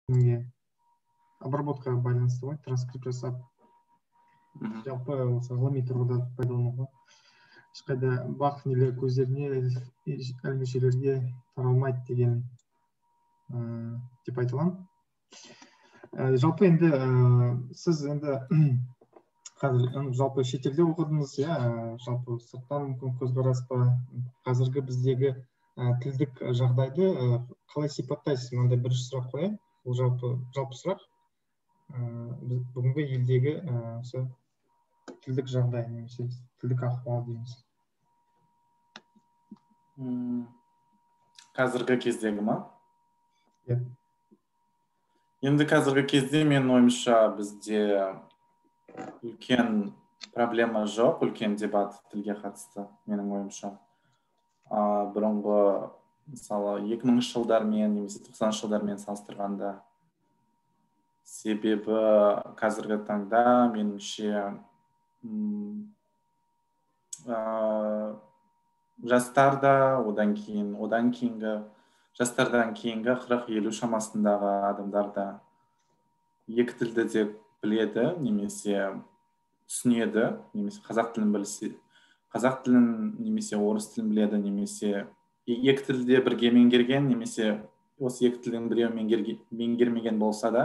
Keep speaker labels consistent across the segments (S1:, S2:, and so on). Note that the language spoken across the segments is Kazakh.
S1: Неге обработкаға байланысты ғой, транскрипт жасап, жалпы осы ғылыми тұрғыда пайдалануға ешқайда БАҚ нелер көздеріне, әлгі таралмайды деген деп айта аламын. Жалпы енді сіз енді қазір жалпы шетелде оқыдыңыз, иә, жалпы сырттан мүмкін көзқарас па, қазіргі біздегі тілдік жағдайды қалай сипаттайсыз? Мынандай бірінші сұрақ қояйын, бұл жалпы сұрақ. Бүгінгі елдегі осы тілдік жағдай немесе тілдік ахуал дейміз.
S2: Қазіргі кездегі ма?
S1: Иә.
S2: Енді қазіргі кезде, менің ойымша, бізде үлкен проблема жоқ, үлкен дебат тілге қатысты, менің ойымша. Бұрынғы, мысалы, 2000 жылдармен немесе 90-шы жылдармен салыстырғанда. Себебі қазіргі таңда, меніңше, жастар да, одан кейін, одан кейінгі жастардан кейінгі 40-50 шамасындағы адамдар да екі тілді де біледі немесе түсінеді, немесе қазақ тілін білсе, қазақ тілін немесе орыс тілін біледі, немесе екі тілді бірге меңгерген, немесе осы екі тілдің біреуін меңгермеген болса да,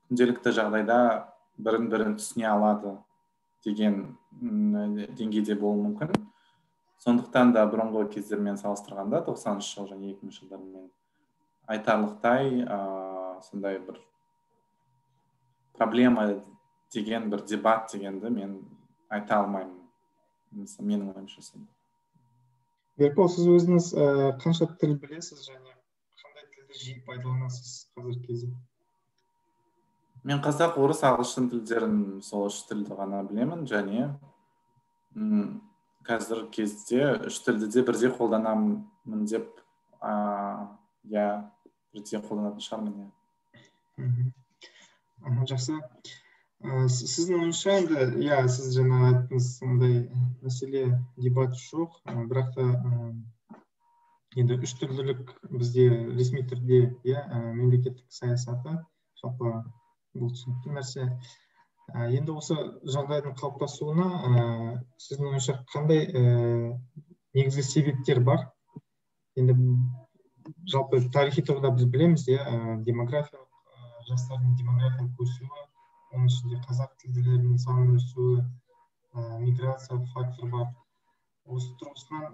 S2: күнделікті жағдайда бірін бірін түсіне алады деген деңгейде болуы мүмкін. Сондықтан да бұрынғы кездермен салыстырғанда, 90-шы жыл және 2000 жылдармен, айтарлықтай сондай бір проблема деген, бір дебат дегенді мен айта алмаймын, менің ойымша, сондай.
S1: Берікбол, сіз өзіңіз қанша тіл білесіз және қандай тілді жиі пайдаланасыз қазіргі кезде?
S2: Мен қазақ, орыс, ағылшын тілдерін, сол үш тілді ғана білемін және қазіргі кезде үш тілді де бірдей қолданамын деп, иә, бірдей қолданатын шығармын,
S1: иә. Жақсы. Сіздің ойыңызша енді, иә, сіз жаңа айттыңыз, ондай мәселе, дебат жоқ, бірақ та енді үш тілділік бізде ресми түрде, иә, мемлекеттік саясаты, жалпы бұл түсінікті нәрсе. Енді осы жағдайдың қалыптасуына сіздің ойыңызша қандай негізгі себептер бар? Енді жалпы тарихи тұрғыда біз білеміз, иә, демографиялық, жастардың демографиялық өсуі, оның ішінде қазақ тілділерінің санының өсуі, миграция факторы бар. Осы тұрғысынан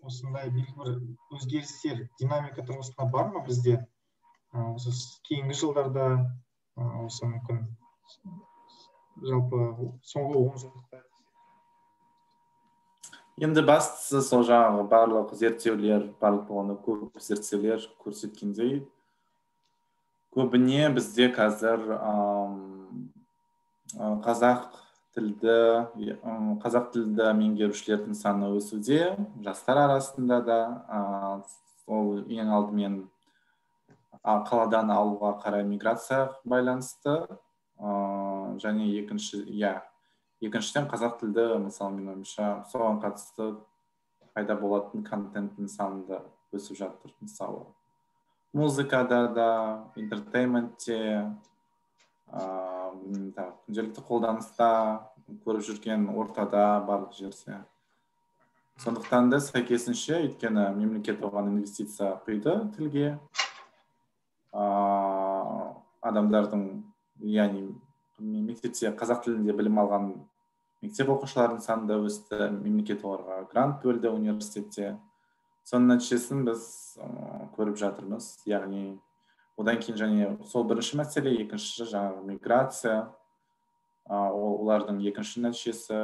S1: осындай белгілі бір өзгерістер динамика тұрғысында бар ма бізде? Осы кейінгі жылдарда, осы мүмкін жалпы соңғы 10 жылдықта?
S2: Енді бастысы сол жаңағы барлық зерттеулер, барлық болғанда көп зерттеулер көрсеткендей, көбіне бізде қазір қазақ тілді меңгерушілердің саны өсуде жастар арасында да. Ол ең алдымен қаладан ауылға қарай миграцияға байланысты және екінші, иә, екіншіден, қазақ тілді, мысалы, менің ойымша, соған қатысты пайда болатын контенттің саны да өсіп жатыр, мысалы, музыкада да, entertainment те, күнделікті қолданыста көріп жүрген ортада, барлық жерде. Сондықтан да сәйкесінше, өйткені мемлекет оған инвестиция құйды тілге, адамдардың, яғни мектепте қазақ тілінде білім алған мектеп оқушыларының саны да өсті, мемлекет оларға грант бөлді университетте. Соның нәтижесін біз көріп жатырмыз. Яғни одан кейін және сол бірінші мәселе, екінші жаңағы миграция, ол олардың екінші нәтижесі,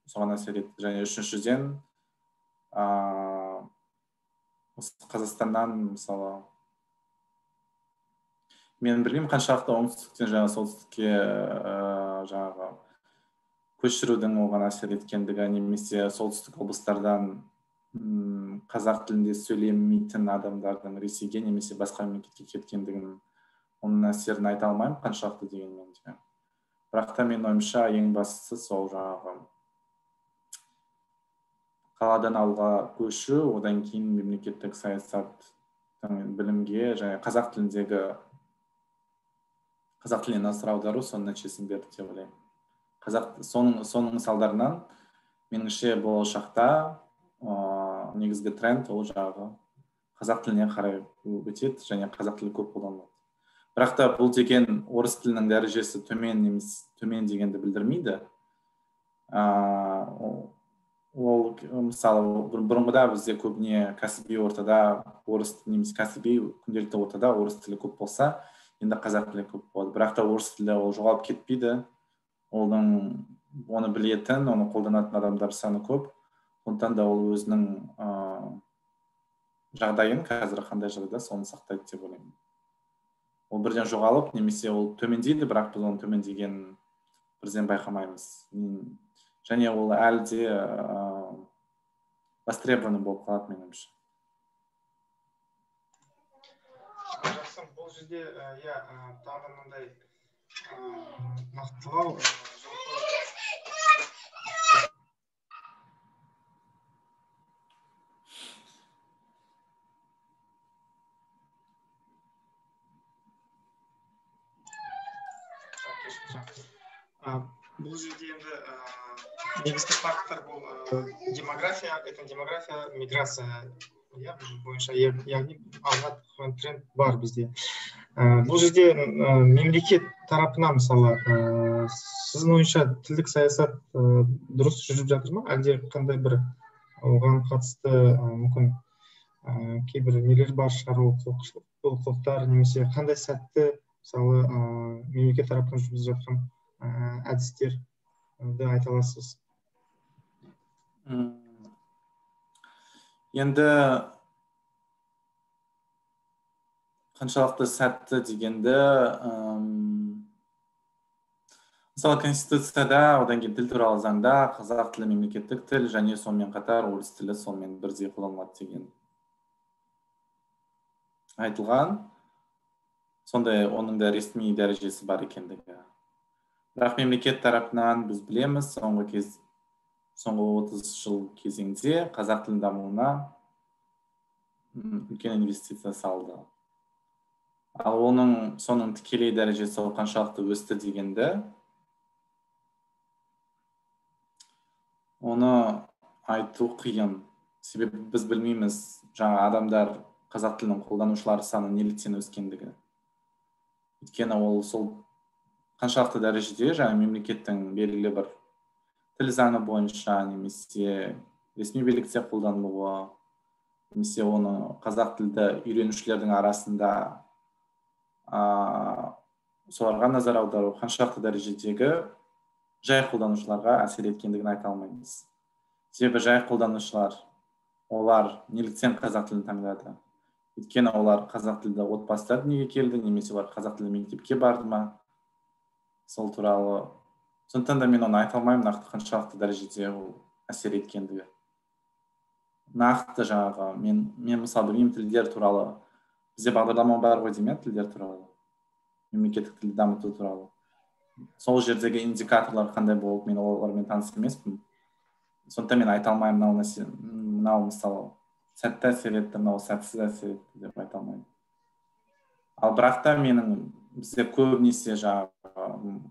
S2: соған әсер етті. Және үшіншіден, осы Қазақстаннан, мысалы, мен білмеймін, қаншалықты оңтүстіктен жаңағы солтүстікке жаңағы көшірудің оған әсер еткендігі немесе солтүстік облыстардан қазақ тілінде сөйлемейтін адамдардың Ресейге немесе басқа мемлекетке кеткендігін, оның әсерін айта алмаймын қаншалықты дегенмен де. Бірақ та менің ойымша, ең бастысы сол жаңағы қаладан ауылға көшу, одан кейін мемлекеттік саясат, білімге және қазақ тіліндегі Қазақ тіліне назар аудару соның нәтижесін берді деп ойлаймын. Қазақ соның салдарынан меніңше болашақта негізгі тренд ол жағы қазақ тіліне қарай өтеді және қазақ тілі көп қолданылады. Бірақ та бұл деген орыс тілінің дәрежесі төмен немесе төмен дегенді білдірмейді. Ол мысалы бұрынғыда бізде көбіне кәсіби ортада орыс немесе кәсіби күнделікті ортада орыс тілі көп болса, енді қазақ тілі көп болады. Бірақ та орыс тілі ол жоғалып кетпейді. Оны білетін, оны қолданатын адамдар саны көп. Сондықтан да ол өзінің жағдайын қазір қандай жағдайда соны сақтайды деп ойлаймын. Ол бірден жоғалып немесе ол төмендейді, бірақ біз оның төмендегенін бірден байқамаймыз. Және ол әлі де востребованы болып қалады меніңше.
S1: Жақсы, бұл жерде иә, тағы да мынандай нақтылау. Бұл жерде енді негізгі фактор бұл демография, этнодемография, миграция бойынша, яғни алға тренд бар бізде. Бұл жерде мемлекет тарапынан мысалы сіздің ойынша тілдік саясат дұрыс жүріп жатыр ма, әлде қандай бір оған қатысты мүмкін кейбір нелер бар шығар, олқылықтар немесе қандай сәтті мысалы мемлекет тарапынан жүргізіп жатқан әдістерді айта аласыз?
S2: Енді қаншалықты сәтті дегенді, мысалы Конституцияда, одан кейін тіл туралы заңда қазақ тілі мемлекеттік тіл және сонымен қатар орыс тілі сонымен бірдей қолданылады деген айтылған. Сондай оның да ресми дәрежесі бар екендігі. Бірақ мемлекет тарапынан біз білеміз, соңғы 30 жыл кезеңде қазақ тілінің дамуына үлкен инвестиция салды. Ал оның соның тікелей дәрежесі ол қаншалықты өсті дегенді, оны айту қиын. Себебі біз білмейміз, жаңа адамдар қазақ тілінің қолданушылары саны неліктен өскендігі. Өйткені ол сол қаншалықты дәрежеде жаңа мемлекеттің белгілі бір тіл заңы бойынша немесе ресми билікте қолданылуы, немесе оны қазақ тілді үйренушілердің арасында соларға назар аудару қаншалықты дәрежедегі жай қолданушыларға әсер еткендігін айта алмаймыз. Себебі жай қолданушылар олар неліктен қазақ тілін таңдады? Өйткені олар қазақ тілді отбасыда дүниеге келді, немесе олар қазақ тілді мектепке барды ма? Сол туралы. Сондықтан да мен оны айта алмаймын нақты қаншалықты дәрежеде ол әсер еткендігі. Нақты жаңағы мен мысалы білмеймін тілдер туралы. Бізде бағдарлама бар ғой деймін, тілдер туралы. Мемлекеттік тілді дамыту туралы. Сол жердегі индикаторлар қандай болып, мен олармен таныс емеспін. Сондықтан мен айта алмаймын, мынау нәрсе, мынау мысалы сәтті әсер етті, мынау сәтсіз әсер етті деп айта алмаймын. Ал бірақ та менің бізде көбінесе жаңағы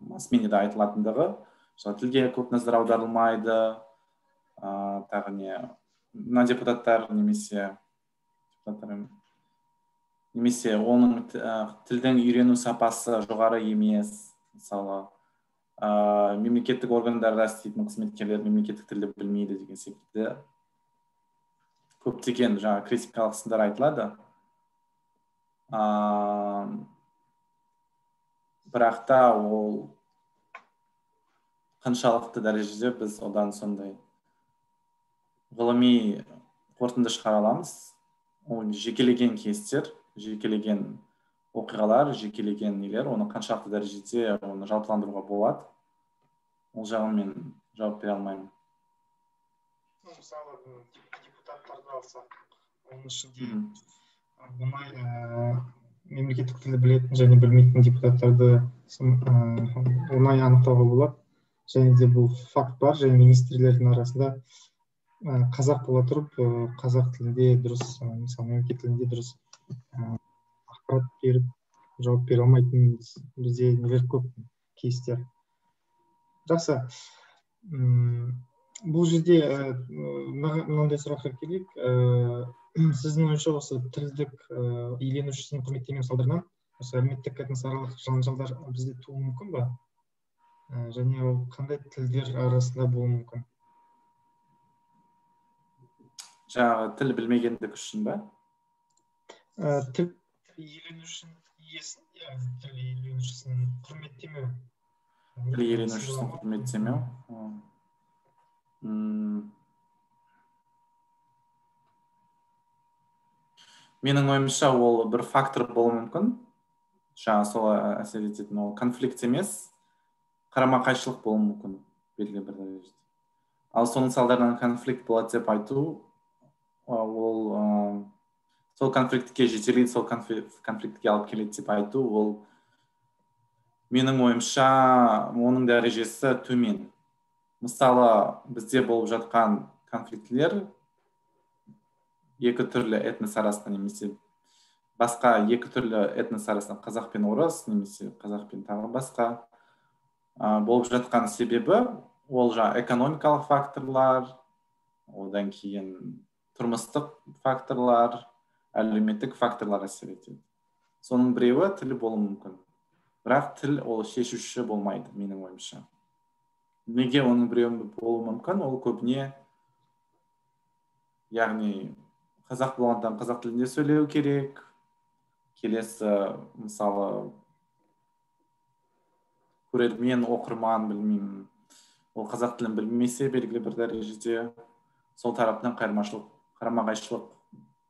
S2: масс медиада айтылатындығы, жаңағы тілге көп назар аударылмайды, тағы не, мына депутаттар немесе оның тілдің үйрену сапасы жоғары емес, мысалы мемлекеттік органдарда істейтін қызметкерлер мемлекеттік тілді білмейді деген секілді көптеген жаңа критикалық сындар айтылады. Бірақ та ол қаншалықты дәрежеде біз одан сондай ғылыми қорытынды шығара аламыз? Ол жекелеген кейстер, жекелеген оқиғалар, жекелеген нелер, оны қаншалықты дәрежеде оны жалпыландыруға болады? Ол жағын мен жауап бере алмаймын.
S1: Мысалы, депутаттарды алсақ, оның ішінде оңай мемлекеттік тілді білетін және білмейтін депутаттарды оңай анықтауға болады. Және де бұл факт бар, және министрлердің арасында қазақ бола тұрып, қазақ тілінде дұрыс, мысалы мемлекет тілінде дұрыс ақпарат беріп, жауап бере алмайтын бізде нелер көп кейстер. Жақсы. Бұл жерде мынандай сұраққа келейік. Сіздің ойыңызша осы тілдік иеленушісін құрметтемеу салдарынан осы әлеуметтік этносаралық жанжалдар бізде тууы мүмкін ба? Және ол қандай тілдер арасында болуы мүмкін?
S2: Жаңағы тіл білмегендік үшін ба?
S1: Тіл иеленушінің иесін, тіл иеленушісін құрметтемеу.
S2: Тіл иеленушісін құрметтемеу. Менің ойымша ол бір фактор болуы мүмкін. Жаңа сол әсер ететін ол конфликт емес, қарама-қайшылық болуы мүмкін белгілі бір дәрежеде. Ал соның салдарынан конфликт болады деп айту, ол сол конфликтке жетелейді, сол конфликтке алып келеді деп айту, ол менің ойымша оның дәрежесі төмен. Мысалы, бізде болып жатқан конфликтілер екі түрлі этнос арасында немесе басқа екі түрлі этнос арасында, қазақ пен орыс немесе қазақ пен тағы басқа болып жатқан себебі ол жаңа экономикалық факторлар, одан кейін тұрмыстық факторлар, әлеуметтік факторлар әсер етеді. Соның біреуі тіл болуы мүмкін. Бірақ тіл ол шешуші болмайды менің ойымша. Неге оның біреуі болуы мүмкін? Ол көбіне, яғни қазақ болғандықтан қазақ тілінде сөйлеу керек. Келесі, мысалы, көрермен, оқырман, білмеймін, ол қазақ тілін білмесе белгілі бір дәрежеде сол тараптан қарама-қайшылық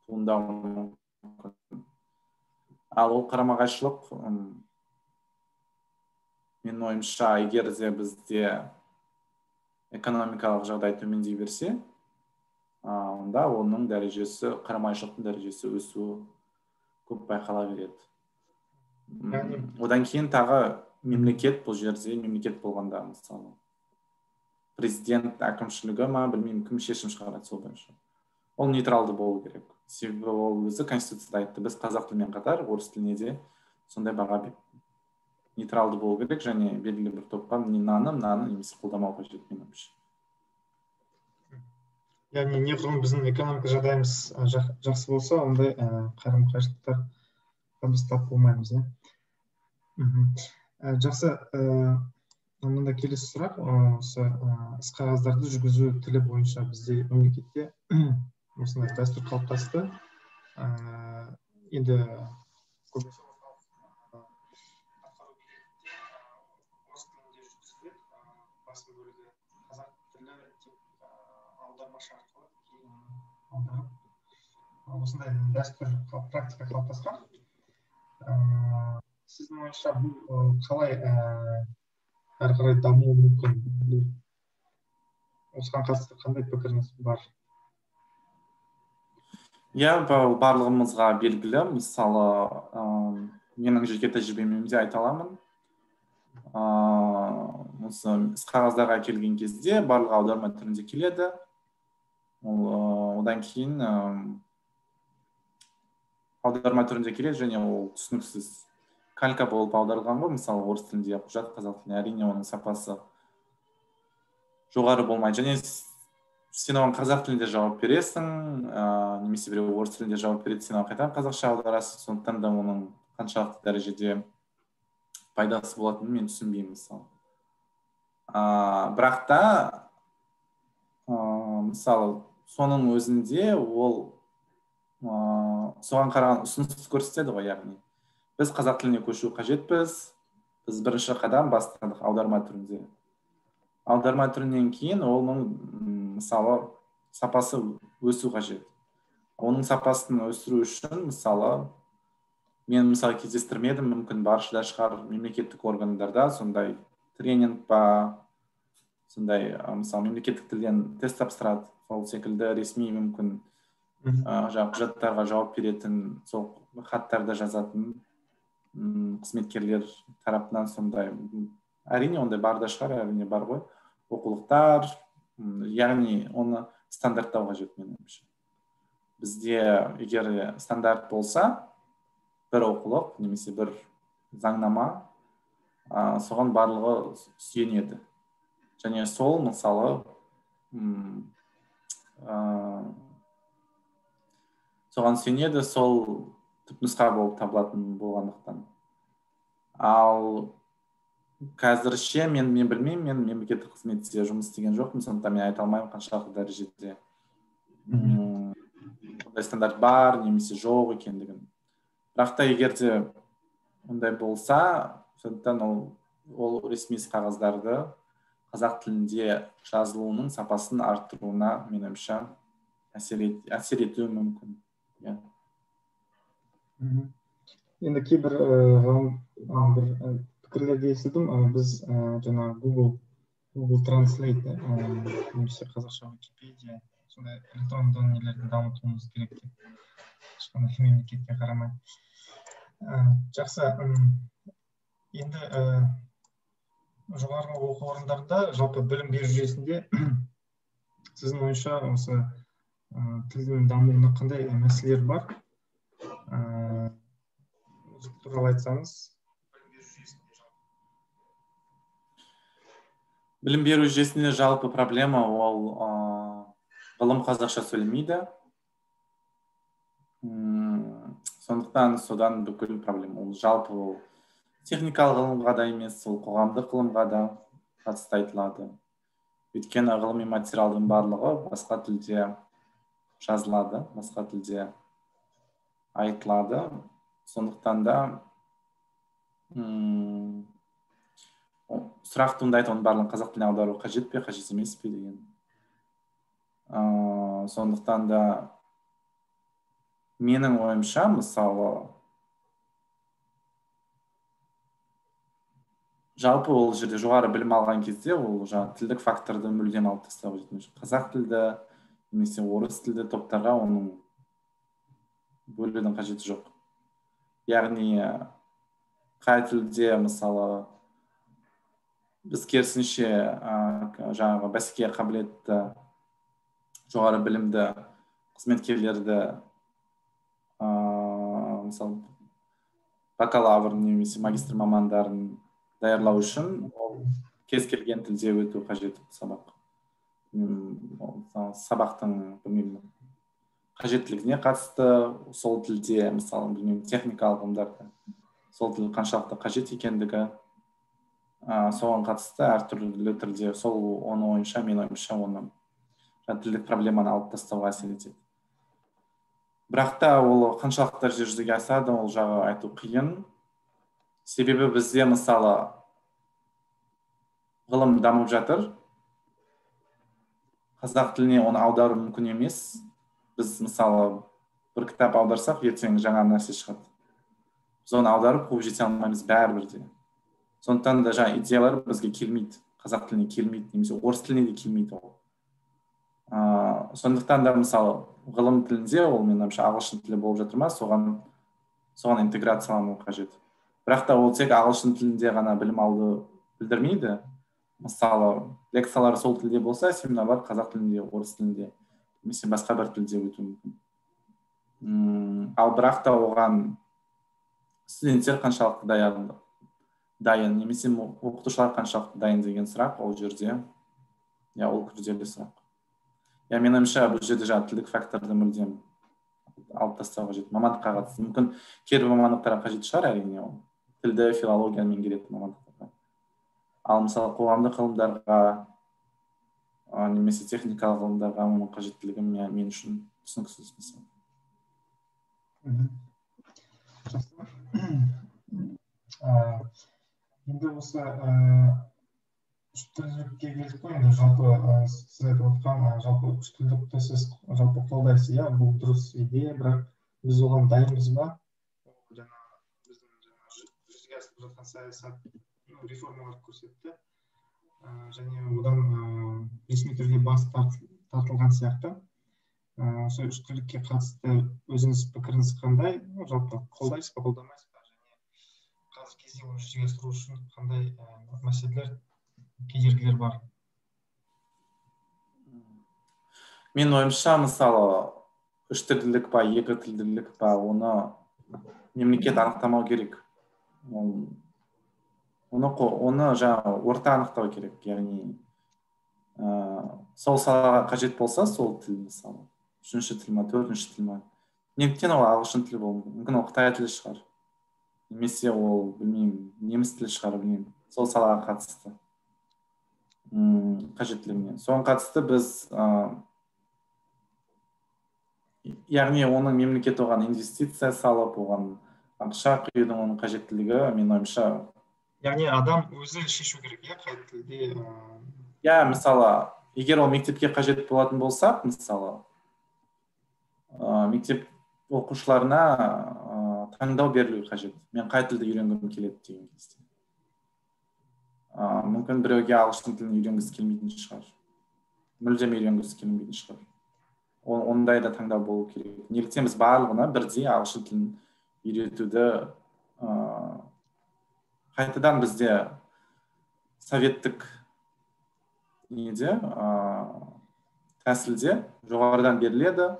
S2: туындауы мүмкін. Ал ол қарама-қайшылық, менің ойымша, егер де бізде экономикалық жағдай төмендей берсе, онда оның дәрежесі, қарама-қайшылықтың дәрежесі өсуі көп байқала береді. Одан кейін тағы мемлекет, бұл жерде мемлекет болғанда, мысалы, президент әкімшілігі ма, білмеймін, кім шешім шығарады сол бойынша. Ол нейтралды болу керек. Себебі ол өзі конституцияда айтты, біз қазақ тілімен қатар орыс тіліне де сондай баға беріп, нейтралды болу керек және белгілі бір топқа мынаны, мынаны немесе қолдамау қажет менің ойымша.
S1: Яғни неғұрлым біздің экономика жағдайымыз жақсы болса, ондай қарым-қайшылықтарға біз тап болмаймыз, иә? Жақсы, мында келесі сұрақ, осы іс қағаздарды жүргізу тілі бойынша бізде мемлекетте осындай дәстүр қалыптасты. Енді көбінесе атқару билікте орыс тілінде жүргізіледі, басым бөлігі қазақ тілі тек аудармашы арқылы кейін аударып, осындай дәстүр, практика қалыптасқан. Сіздің ойыңызша бұл қалай әрі қарай дамуы мүмкін? Осыған қатысты қандай пікіріңіз бар?
S2: Иә, барлығымызға белгілі. Мысалы, менің жеке тәжірибеммен де айта аламын. Осы іс қағаздарға келген кезде барлығы аударма түрінде келеді. Одан кейін аударма түрінде келеді және ол түсініксіз калька болып аударылған ғой. Мысалы, орыс тілінде құжат қазақ тіліне, әрине оның сапасы жоғары болмайды. Және сен оған қазақ тілінде жауап бересің, немесе біреу орыс тілінде жауап береді, сен оған қайтадан қазақша аударасың. Сондықтан да оның қаншалықты дәрежеде пайдасы болатынын мен түсінбеймін, мысалы. Бірақ та мысалы, соның өзінде ол соған қараған ұсыныс көрсетеді ғой, яғни біз қазақ тіліне көшу қажетпіз, біз бірінші қадам бастадық аударма түрінде. Аударма түрінен кейін оның, мысалы, сапасы өсу қажет. Оның сапасын өсіру үшін, мысалы, мен мысалы кездестірмедім, мүмкін баршыда шығар мемлекеттік органдарда сондай тренинг па, сондай, мысалы, мемлекеттік тілден тест тапсырады, сол секілді ресми мүмкін жаңағы құжаттарға жауап беретін, сол хаттарды жазатын қызметкерлер тарапынан сондай, әрине ондай бар да шығар, әрине бар ғой, оқулықтар, яғни оны стандарттау қажет менің ойымша. Бізде егер стандарт болса, бір оқулық немесе бір заңнама, соған барлығы сүйенеді. Және сол, мысалы, соған сүйенеді, сол түпнұсқа болып табылатын болғандықтан. Ал қазірше мен білмеймін, мен мемлекеттік қызметте жұмыс істеген жоқпын, сондықтан мен айта алмаймын қаншалықты дәрежеде ондай стандарт бар немесе жоқ екендігін. Бірақ та егер де ондай болса, сондықтан ол ресми қағаздарды қазақ тілінде жазылуының сапасын арттыруына, менің ойымша, әсер етуі мүмкін. Иә.
S1: Енді кейбір бір пікірлерді естідім. Біз жаңа Google Translate немесе қазақша Википедия, сондай электронды нелерді дамытуымыз керек деп, ешқандай мемлекетке қарамай. Жақсы. Енді жоғарғы оқу орындарында, жалпы білім беру жүйесінде сіздің ойыңызша осы тілдің дамуына қандай мәселелер бар? Осы туралы айтсаңыз.
S2: Білім беру жүйесінде жалпы проблема ол ғылым қазақша сөйлемейді. Сондықтан содан бүкіл проблема. Ол жалпы ол техникалық ғылымға да емес, ол қоғамдық ғылымға да қатысты айтылады. Өйткені ғылыми материалдың барлығы басқа тілде жазылады, басқа тілде айтылады. Сондықтан да сұрақ туындайды, оның барлығын қазақ тіліне аудару қажет пе, қажет емес пе деген. Сондықтан да менің ойымша, мысалы, жалпы ол жерде жоғары білім алған кезде ол жаңа тілдік факторды мүлдем алып тастау қажет. Қазақ тілді немесе орыс тілді топтарға оның бөлудің қажеті жоқ. Яғни қай тілде, мысалы, біз керісінше жаңағы бәсекеге қабілетті жоғары білімді қызметкерлерді, мысалы, бакалавр немесе магистр мамандарын даярлау үшін ол кез келген тілде өту қажет сабақ. Сабақтың, білмеймін, қажеттілігіне қатысты сол тілде, мысалы, білмеймін, техникалық ғылымдарда сол тіл қаншалықты қажет екендігі, соған қатысты әртүрлі түрде сол оның ойынша, менің ойымша, оны тілдік проблеманы алып тастауға әсер етеді. Бірақ та ол қаншалықты дәрежеде жүзеге асады, ол жағы айту қиын. Себебі бізде, мысалы, ғылым дамып жатыр, қазақ тіліне оны аудару мүмкін емес. Біз, мысалы, бір кітап аударсақ, ертең жаңа нәрсе шығады. Біз оны аударып қуып жете алмаймыз бәрібір де. Сондықтан да жаңа идеялар бізге келмейді, қазақ тіліне келмейді, немесе орыс тіліне де келмейді ол. Сондықтан да, мысалы, ғылым тілінде ол, менің ойымша, ағылшын тілі болып жатыр ма, соған интеграциялану қажет. Бірақ та ол тек ағылшын тілінде ғана білім алуды білдірмейді. Мысалы, лекциялар сол тілде болса, семинарлар қазақ тілінде, орыс тілінде немесе басқа бір тілде өтуі мүмкін. Ал бірақ та оған студенттер қаншалықты дайын, немесе оқытушылар қаншалықты дайын деген сұрақ ол жерде, ол күрделі сұрақ. Менің ойымша, бұл жерде жаңа тілдік факторды мүлдем алып тастау қажет. Мамандыққа қатысты мүмкін кейбір мамандықтарға қажет шығар, әрине, ол тілді, филологияны меңгеретін мамандықтарға. Ал мысалы, қоғамдық ғылымдарға немесе техникалық ғылымдарға оның қажеттілігі мен үшін түсініксіз, мысалы.
S1: Енді осы үштілділікке келдік қой. Енді жалпы сіз айтып отқан жалпы үштілдікті сіз жалпы қолдайсыз, иә, бұл дұрыс идея, бірақ біз оған дайынбыз ба? Жаңа біздің жүзеге асырып жатқан саясат реформалар көрсетті, және одан ресми түрде бас тартылған сияқты. Осы үштілдікке қатысты өзіңіз пікіріңіз қандай? Жалпы қолдайсыз ба, қолдамайсыз ба? Және қазіргі кезде оны жүзеге асыру үшін қандай мәселелер, кедергілер бар?
S2: Менің ойымша, мысалы, үш тілділік па, екі тілділік па, оны мемлекет анықтамау керек. Оны жаңа орта анықтау керек, яғни сол салаға қажет болса сол тіл, мысалы, үшінші тіл ма, төртінші тіл ма, неліктен ол ағылшын тілі болуы мүмкін, мүмкін ол қытай тілі шығар, немесе ол, білмеймін, неміс тілі шығар, білмеймін, сол салаға қатысты қажеттілігіне. Соған қатысты біз, яғни оның мемлекет оған инвестиция салып, оған ақша құюдың оның қажеттілігі, менің ойымша.
S1: Яғни адам өзі шешу керек, иә, қай тілде?
S2: Иә, мысалы, егер ол мектепке қажет болатын болса, мысалы, мектеп оқушыларына таңдау берілуі қажет. Мен қай тілді үйренгім келеді деген кезде. Мүмкін біреуге ағылшын тілін үйренгісі келмейтін шығар. Мүлдем үйренгісі келмейтін шығар. Ондай да таңдау болу керек. Неліктен біз барлығына бірдей ағылшын тілін үйретуді, қайтадан бізде советтік неде, тәсілде жоғарыдан беріледі,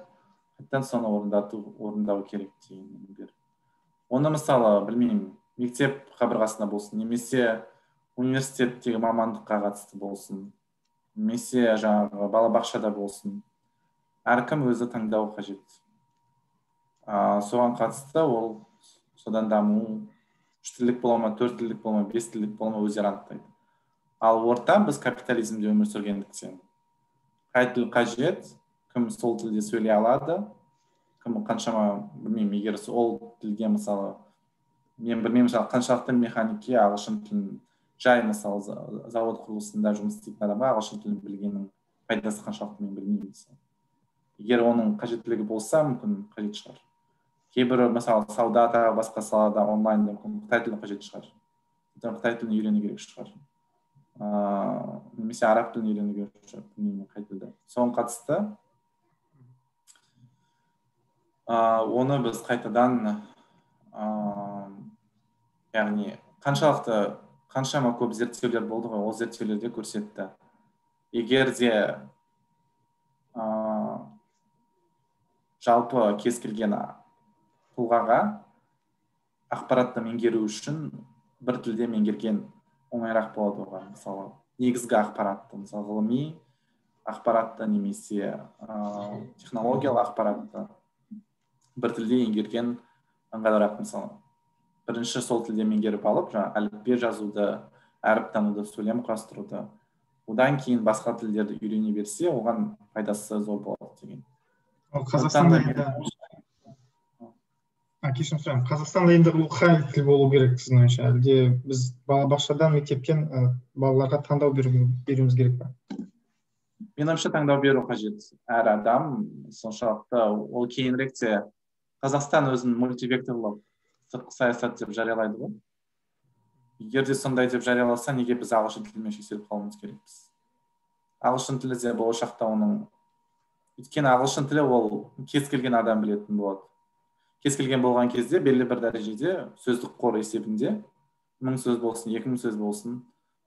S2: қайтадан соны орындау керек деген. Оны, мысалы, білмеймін, мектеп қабырғасында болсын, немесе университеттегі мамандыққа қатысты болсын, немесе жаңағы балабақшада болсын, әркім өзі таңдау қажет. Соған қатысты ол содан даму, үш тілдік бола ма, төрт тілдік бола ма, бес тілдік бола ма, өздері анықтайды. Ал орта біз капитализмде өмір сүргендіктен қай тіл қажет, кім сол тілде сөйлей алады, кім қаншама, білмеймін, егер ол тілге, мысалы, мен білмеймін, мысалы, қаншалықты механикке ағылшын тілін жай, мысалы, завод құрылысында жұмыс істейтін адамға ағылшын тілін білгеннің пайдасы қаншалықты, мен білмеймін, мысалы. Егер оның қажеттілігі болса, мүмкін қажет шығар. Кейбір, мысалы, сауда тағы басқа салада онлайн мүмкін қытай тілі қажет шығар. Қытай тілін үйрену керек шығар. Немесе араб тілін үйрену керек шығар, білмеймін қай тілді. Соған қатысты оны біз қайтадан, яғни қаншалықты, қаншама көп зерттеулер болды ғой, ол зерттеулерде көрсетті. Егер де жалпы кез келген тұлғаға ақпаратты меңгеру үшін бір тілде меңгерген оңайырақ болады оған, мысалы, негізгі ақпаратты, мысалы, ғылыми ақпаратты немесе технологиялық ақпаратты бір тілде меңгерген ыңғайлырақ, мысалы. Бірінші сол тілде меңгеріп алып, жаңа әліппе жазуды, әріп тануды, сөйлем құрастыруды, одан кейін басқа тілдерді үйрене берсе, оған пайдасы зор болады деген.
S1: Ол Қазақстанда енді, кешірім сұраймын, Қазақстанда енді ол қай тіл болу керек сіздің ойыңызша? Әлде біз балабақшадан, мектептен балаларға таңдау беруіміз керек пе?
S2: Менің ойымша, таңдау беру қажет. Әр адам соншалықты, ол кейініректе Қазақстан өзін мультивекторлық сыртқы саясат деп жариялайды ғой. Егер де сондай деп жарияласа, неге біз ағылшын тілімен шектеліп қалуымыз керекпіз? Ағылшын тілі де болашақта оның, өйткені ағылшын тілі ол кез келген адам білетін болады. Кез келген болған кезде белгілі бір дәрежеде сөздік қор есебінде 1000 сөз болсын, 2000 сөз болсын,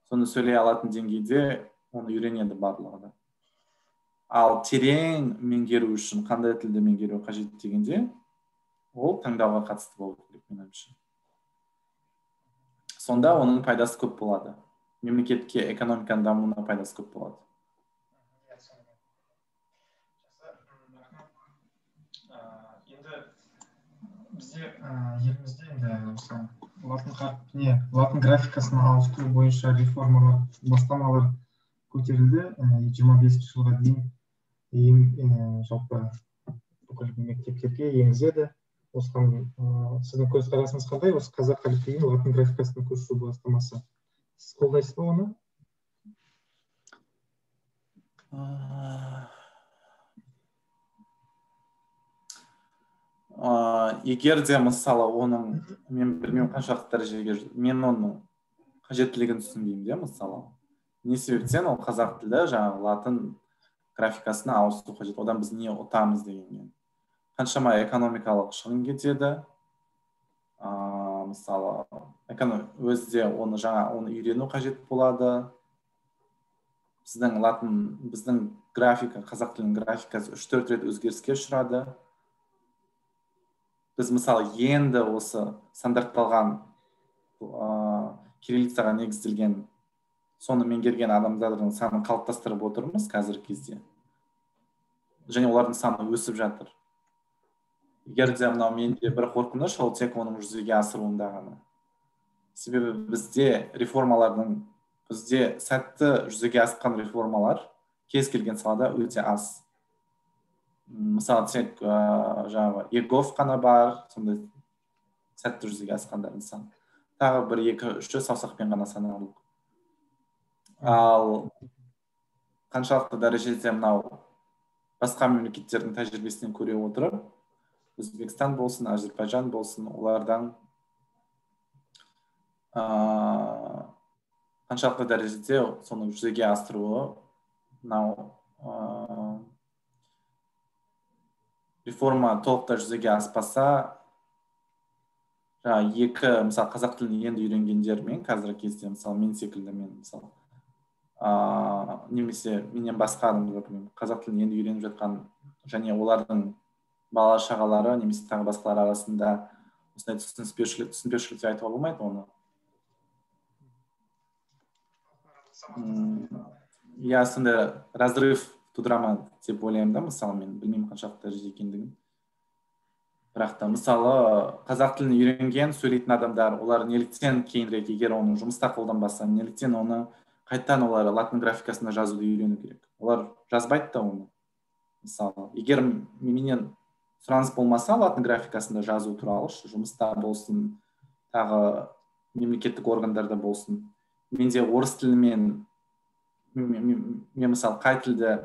S2: соны сөйлей алатын деңгейде оны үйренеді барлығы да. Ал терең меңгеру үшін қандай тілді меңгеру қажет дегенде, ол таңдауға қатысты болу керек, менің ойымша. Сонда оның пайдасы көп болады. Мемлекетке, экономиканың дамуына пайдасы көп болады.
S1: Енді бізде елімізде енді осы латын қарпіне, латын графикасына ауыстыру бойынша реформалар, бастамалар көтерілді. 25 жылға дейін жалпы бүкіл мектептерге енгізеді. Осыған сіздің көзқарасыңыз қандай? Осы қазақ әліпбиін латын графикасына көшіру бастамасы. Сіз қолдайсыз ба оны?
S2: Егер де, мысалы, оның, мен білмеймін қаншалықты дәрежеге, мен оның қажеттілігін түсінбеймін де, мысалы. Не себептен ол қазақ тілі жаңағы латын графикасына ауысу қажет, одан біз не ұтамыз дегенмен. Қаншама экономикалық шығын кетеді. Мысалы, өзі де оны жаңа, оны үйрену қажет болады. Біздің латын, біздің графика, қазақ тілінің графикасы 3-4 рет өзгеріске ұшырады. Біз, мысалы, енді осы стандартталған кириллицаға негізделген, соны меңгерген адамдардың санын қалыптастырып отырмыз қазіргі кезде. Және олардың саны өсіп жатыр. Егер де мынау менде бір қорқыныш, ол тек оның жүзеге асыруында ғана. Себебі бізде реформалардың, бізде сәтті жүзеге асқан реформалар кез келген салада өте аз. Мысалы, тек жаңағы егов қана бар, сондай сәтті жүзеге асқандардың саны. Тағы бір, екі, үші саусақпен ғана санарлық. Ал қаншалықты дәрежеде мынау басқа мемлекеттердің тәжірибесінен көре отырып, Өзбекстан болсын, Әзербайжан болсын, олардан қаншалықты дәрежеде соны жүзеге асыруы мынау реформа толықтай жүзеге аспаса, жаңа екі, мысалы, қазақ тілін енді үйренгендер мен қазіргі кезде, мысалы, мен секілді, мен мысалы, немесе менен басқа адамдар, білмеймін, қазақ тілін енді үйреніп жатқан және олардың бала шағалары немесе тағы басқалар арасында осындай түсініспеушілік деп айтуға болмайды оны. Иә, сондай разрыв тудыра ма деп ойлаймын да, мысалы, мен білмеймін қаншалықты дәрежеде екендігін. Бірақ та, мысалы, қазақ тілін үйренген, сөйлейтін адамдар, олар неліктен кейінірек, егер оны жұмыста қолданбаса, неліктен оны қайтадан олар латын графикасында жазуды үйрену керек? Олар жазбайды да оны. Мысалы, егер менен сұраныс болмаса латын графикасында жазу туралы, жұмыста болсын, тағы мемлекеттік органдарда болсын, менде орыс тілімен, мен мысалы қай тілді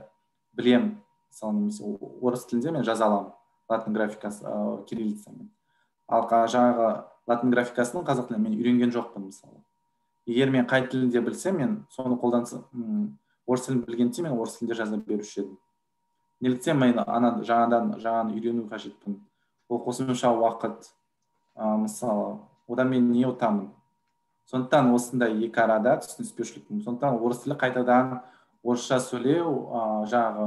S2: білем, мысалы, немесе орыс тілінде мен жаза аламын латын графикасы, кириллицамен. Ал жаңағы латын графикасын қазақ тілінде мен үйренген жоқпын, мысалы. Егер мен қай тілінде білсем, мен соны қолдансам, орыс тілін білгенде мен орыс тілінде жаза беруші едім. Неліктен мен ана жаңадан үйрену қажетпін? Ол қосымша уақыт, мысалы, одан мен не ұтамын? Сондықтан осындай екі арада түсініспеушілік. Сондықтан орыс тілі қайтадан орысша сөйлеу, жаңағы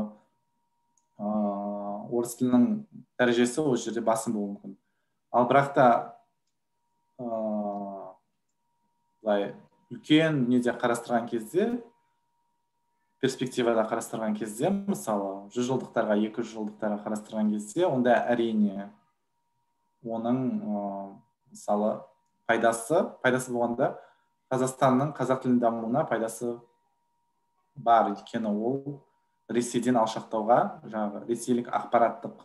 S2: орыс тілінің дәрежесі ол жерде басым болуы мүмкін. Ал бірақ та былай үлкен неде қарастырған кезде, перспективада қарастырған кезде, мысалы, 100 жылдықтарға, 200 жылдықтарға қарастырған кезде, онда әрине оның мысалы пайдасы болғанда Қазақстанның қазақ тілінің дамуына пайдасы бар, өйткені ол Ресейден алшақтауға, жаңағы ресейлік ақпараттық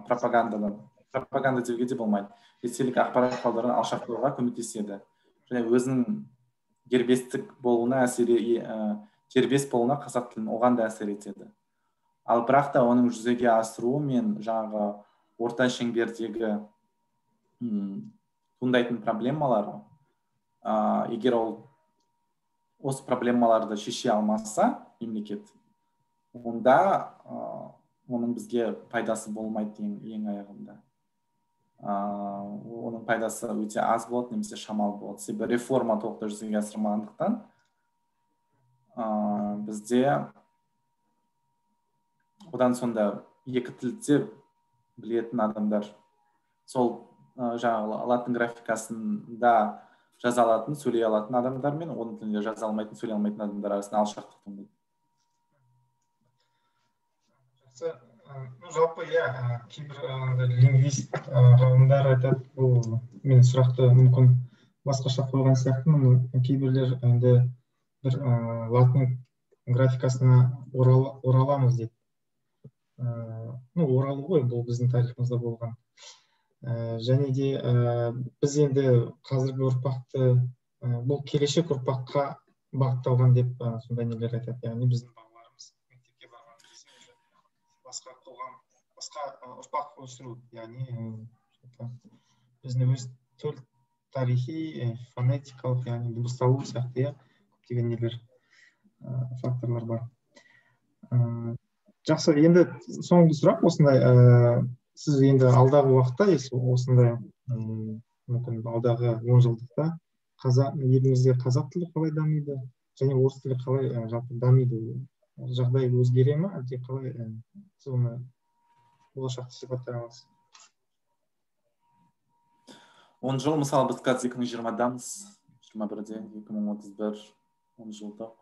S2: пропагандадан, пропаганда деуге де болмайды, ресейлік ақпарат құралдарынан алшақтауға көмектеседі және өзінің дербестік болуына әсер, дербес болуына қазақ тілінің оған да әсер етеді. Ал бірақ та оның жүзеге асыруы мен жаңағы орта шеңбердегі туындайтын проблемалары, егер ол осы проблемаларды шеше алмаса мемлекет, онда оның бізге пайдасы болмайды ең аяғында. Оның пайдасы өте аз болады немесе шамалы болады. Себебі реформа толықтай жүзеге асырмағандықтан бізде одан сонда екі тілде білетін адамдар, сол жаңағы латын графикасында жаза алатын, сөйлей алатын адамдар мен оның тілінде жаза алмайтын, сөйлей алмайтын адамдар арасында алшақтық туындайды.
S1: Жақсы. Жалпы, иә, кейбір лингвист ғалымдар айтады, бұл мен сұрақты мүмкін басқаша қойған сияқтымын. Кейбіреулер енді бір латын графикасына ораламыз дейді. Ну, оралу ғой, бұл біздің тарихымызда болған. Және де біз енді қазіргі ұрпақты, бұл келешек ұрпаққа бағытталған деп сондай нелер айтады. Яғни біздің балаларымыз мектепке барған кезде басқа қоғам, басқа ұрпақ өсіру, яғни біздің өз төл тарихи, фонетикалық, яғни дыбысталу сияқты, иә, көптеген нелер, факторлар бар. Жақсы, енді соңғы сұрақ осындай. Сіз енді алдағы уақытта, осындай мүмкін алдағы 10 жылдықта елімізде қазақ тілі қалай дамиды және орыс тілі қалай жалпы дамиды, жағдай өзгере ме, әлде қалай, сіз оны болашақты сипаттай аласыз?
S2: 10 жыл, мысалы, біз қазір 2020-дамыз, 21-де, 2031, 10 жылдық.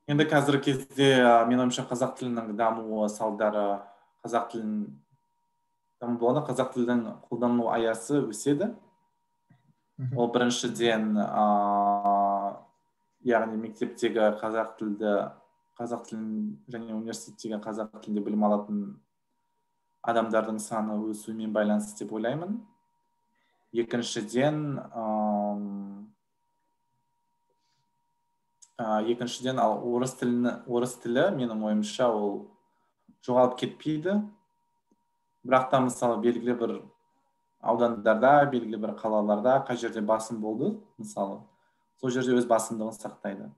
S2: Енді қазіргі кезде, менің ойымша, қазақ тілінің дамуы салдары, қазақ тілінің даму болғанда, қазақ тілінің қолданылу аясы өседі. Ол біріншіден, яғни мектептегі қазақ тілін және университеттегі қазақ тілінде білім алатын адамдардың саны өсуімен байланысты деп ойлаймын. Екіншіден, ал орыс тілі, менің ойымша, ол жоғалып кетпейді. Бірақ та, мысалы, белгілі бір аудандарда, белгілі бір қалаларда қай жерде басым болды, мысалы, сол жерде өз басымдығын сақтайды.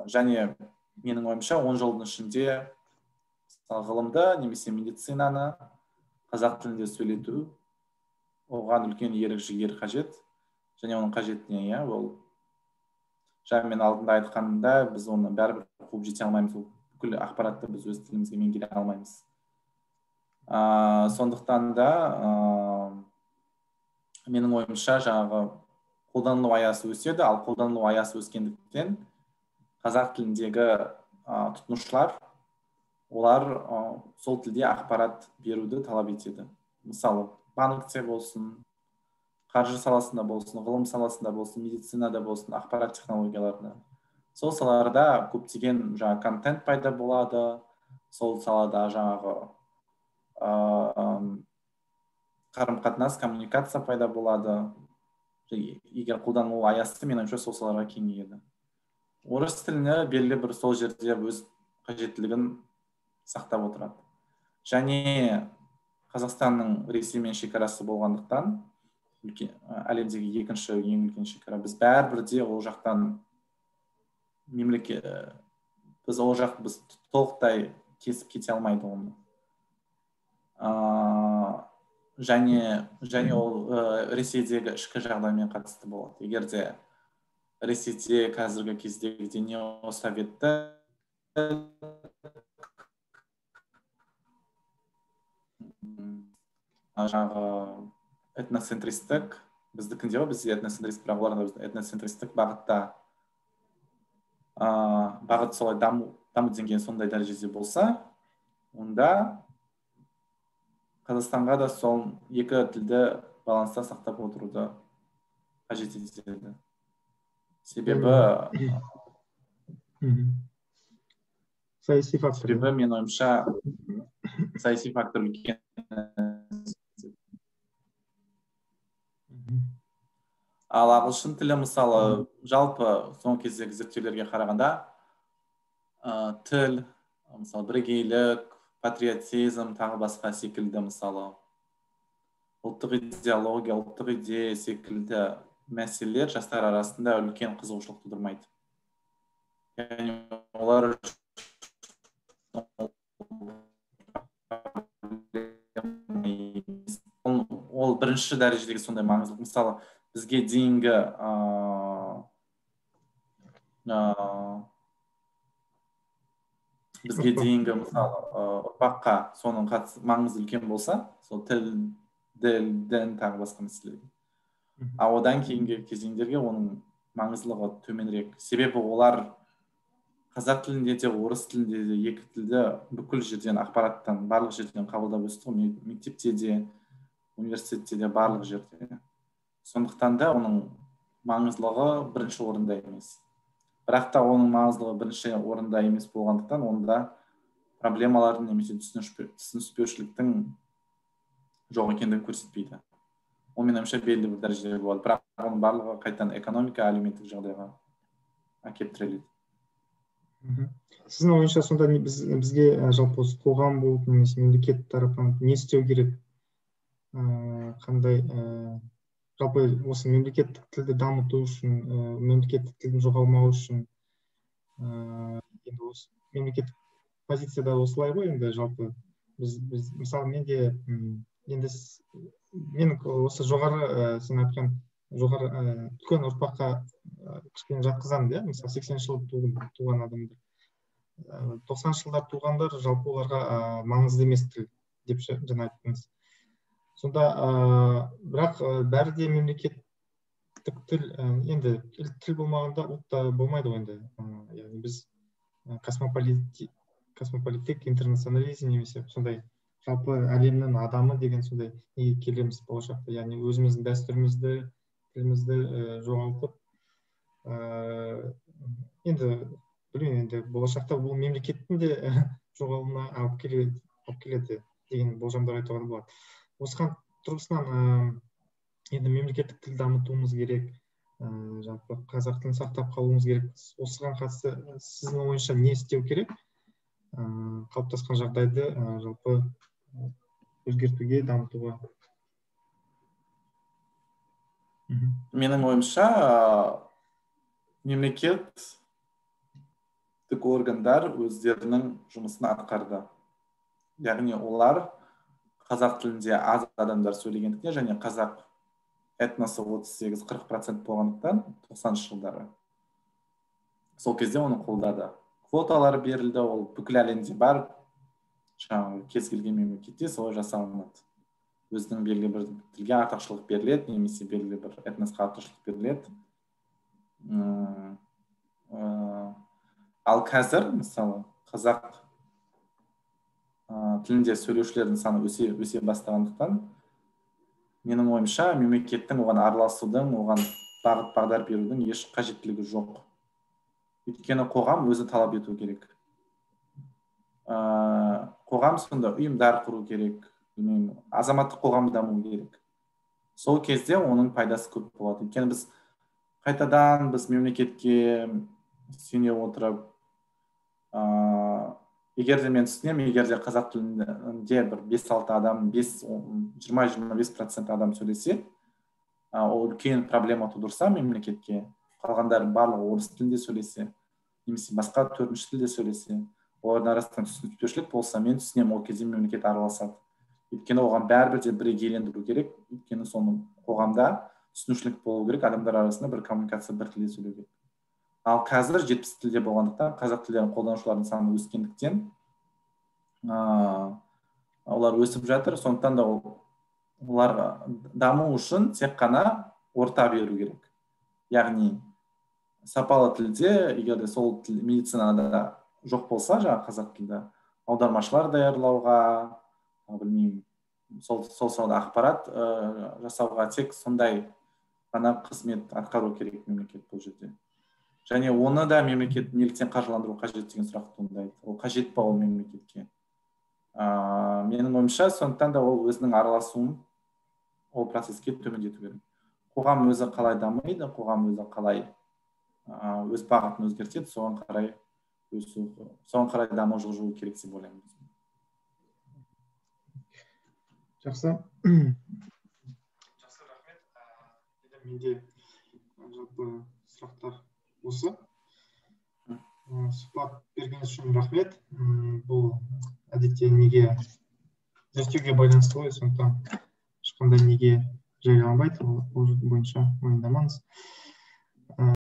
S2: Және менің ойымша, 10 жылдың ішінде мысалы, ғылымды немесе медицинаны қазақ тілінде сөйлету, оған үлкен ерік жігер қажет. Және оның қажеті не, иә, ол жаңа мен алдында айтқанымда, біз оны бәрібір қуып жете алмаймыз, ол бүкіл ақпаратты біз өз тілімізге меңгере алмаймыз. Сондықтан да менің ойымша, жаңағы қолданылу аясы өседі, ал қолданылу аясы өскендіктен қазақ тіліндегі тұтынушылар, олар сол тілде ақпарат беруді талап етеді. Мысалы, банкте болсын, қаржы саласында болсын, ғылым саласында болсын, медицинада болсын, ақпарат технологияларында. Сол салаларда көптеген жаңа контент пайда болады, сол салада жаңағы қарым-қатынас, коммуникация пайда болады. Егер қолдану аясы, менің ойымша, сол салаларға кеңейеді. Орыс тіліне белгілі бір сол жерде өз қажеттілігін сақтап отырады. Және Қазақстанның Ресеймен шекарасы болғандықтан, әлемдегі екінші ең үлкен шекара, біз бәрібір де ол жақтан біз ол жақ біз толықтай кесіп кете алмайды оны. Және ол Ресейдегі ішкі жағдаймен қатысты болады. Егер де Ресейде қазіргі кездегідей неосоветті жаңағы этноцентристік, біздікінде ғой, бізде этноцентрист, бірақ оларда этноцентристік бағытта бағыт солай даму деңгейі сондай дәрежеде болса, онда Қазақстанға да сол екі тілді баланста сақтап отыруды қажет етеді. Себебі
S1: саяси фактор.
S2: Себебі менің ойымша, саяси фактор үлкен. Ал ағылшын тілі, мысалы, жалпы соңғы кездегі зерттеулерге қарағанда, тіл, мысалы, бірегейлік, патриотизм, тағы басқа секілді, мысалы, ұлттық идеология, ұлттық идея секілді мәселелер жастар арасында үлкен қызығушылық тудырмайды. Яғни олар ол бірінші дәрежедегі сондай маңыздылық. Мысалы, бізге дейінгі мысалы, ұрпаққа соның маңызы үлкен болса, сол тіл, дін, тағы басқа мәселелерге. А одан кейінгі кезеңдерге оның маңыздылығы төменірек. Себебі олар қазақ тілінде де, орыс тілінде де екі тілді бүкіл жерден, ақпараттан, барлық жерден қабылдап өсті ғой, мектепте де, университетте де, барлық жерде. Сондықтан да оның маңыздылығы бірінші орында емес. Бірақ та оның маңыздылығы бірінші орында емес болғандықтан, онда проблемалардың немесе түсініспеушіліктің жоқ екендігін көрсетпейді. Ол, менің ойымша, белгілі бір дәрежеде болады. Бірақ оның барлығы қайтадан экономика, әлеуметтік жағдайға әкеліп тіреледі.
S1: Сіздің ойыңызша, сонда бізге жалпы қоғам болып немесе мемлекет тарапынан не істеу керек? Қандай жалпы осы мемлекеттік тілді дамыту үшін, мемлекеттік тілдің жоғалмауы үшін, енді осы мемлекеттік позицияда осылай ғой енді жалпы біз мысалы, мен де енді мен осы жоғары, сен айтқан жоғары үлкен ұрпаққа кішкене жатқызамын, иә, мысалы, 80-ші жылы туған адамдар, 90-шы жылдар туғандар, жалпы оларға маңызды емес тіл деп жаңа айттыңыз. Сонда бірақ бәрі де мемлекеттік тіл, енді тіл болмағанда ұлт та болмайды ғой енді. Яғни біз космополиттік интернационализм немесе сондай жалпы әлемнің адамы деген сондай неге келеміз болашақта, яғни өзіміздің дәстүрімізді, тілімізді жоғалтып, енді білмеймін, енді болашақта бұл мемлекеттің де жоғалуына алып келеді деген болжамдар айтуға болады. Осыған тұрғысынан енді мемлекеттік тіл дамытуымыз керек, жалпы қазақ тілін сақтап қалуымыз керек. Осыған қатысты сіздің ойыңызша не істеу керек? Қалыптасқан жағдайды жалпы өзгертуге, дамытуға?
S2: Менің ойымша, мемлекеттік органдар өздерінің жұмысын атқарды. Яғни олар қазақ тілінде аз адамдар сөйлегендіктен және қазақ этносы 38-40% болғандықтан 90-шы жылдары сол кезде оны қолдады. Квоталар берілді, ол бүкіл әлемде бар, жаңағы кез келген мемлекетте солай жасалынады. Өзінің белгілі бір тілге артықшылық беріледі немесе белгілі бір этносқа артықшылық беріледі. Ал қазір мысалы қазақ тілінде сөйлеушілердің саны өсе бастағандықтан, менің ойымша, мемлекеттің оған араласудың, оған бағыт бағдар берудің еш қажеттілігі жоқ. Өйткені қоғам өзі талап ету керек. Қоғам сонда ұйымдар құру керек, білмеймін, азаматтық қоғам даму керек. Сол кезде оның пайдасы көп болады. Өйткені біз қайтадан мемлекетке сене отырып, егер де мен түсінемін, егер де қазақ тілінде бір 5-6 адам, 20-25% адам сөйлесе, ол үлкен проблема тудырса мемлекетке, қалғандары барлығы орыс тілінде сөйлесе, немесе басқа төртінші тілде сөйлесе, олардың арасында түсініспеушілік болса, мен түсінемін, ол кезде мемлекет араласады. Өйткені оған бәрібір де бірегейлендіру керек, өйткені соны қоғамда түсінушілік болу керек, адамдар арасында бір коммуникация, бір тілде сөйлеу керек. Ал қазір 70 тілде болғандықтан, қазақ тілдерін қолданушылардың саны өскендіктен, олар өсіп жатыр. Сондықтан да оларға даму үшін тек қана орта беру керек. Яғни сапалы тілде, егер де сол тіл медицинада жоқ болса, жаңағы қазақ тілді аудармашылар даярлауға, білмеймін, сол салада ақпарат жасауға тек сондай ғана қызмет атқару керек мемлекет бұл жерде. Және оны да мемлекет неліктен қаржыландыру қажет деген сұрақ туындайды. Ол қажет па ол мемлекетке? Менің ойымша, сондықтан да ол өзінің араласуын ол процеске төмендету керек. Қоғам өзі қалай дамиды, қоғам өзі қалай өз бағытын өзгертеді, соған қарай өсу, соған қарай даму жылжуы керек деп ойлаймын.
S1: Жақсы. Жақсы, рахмет. Менде жалпы сұрақтар осы. Сұхбат бергеніңіз үшін рахмет. Бұл әдетте неге зерттеуге байланысты ғой, сондықтан ешқандай неге жарияланбайды, ол бойынша уайымдамаңыз.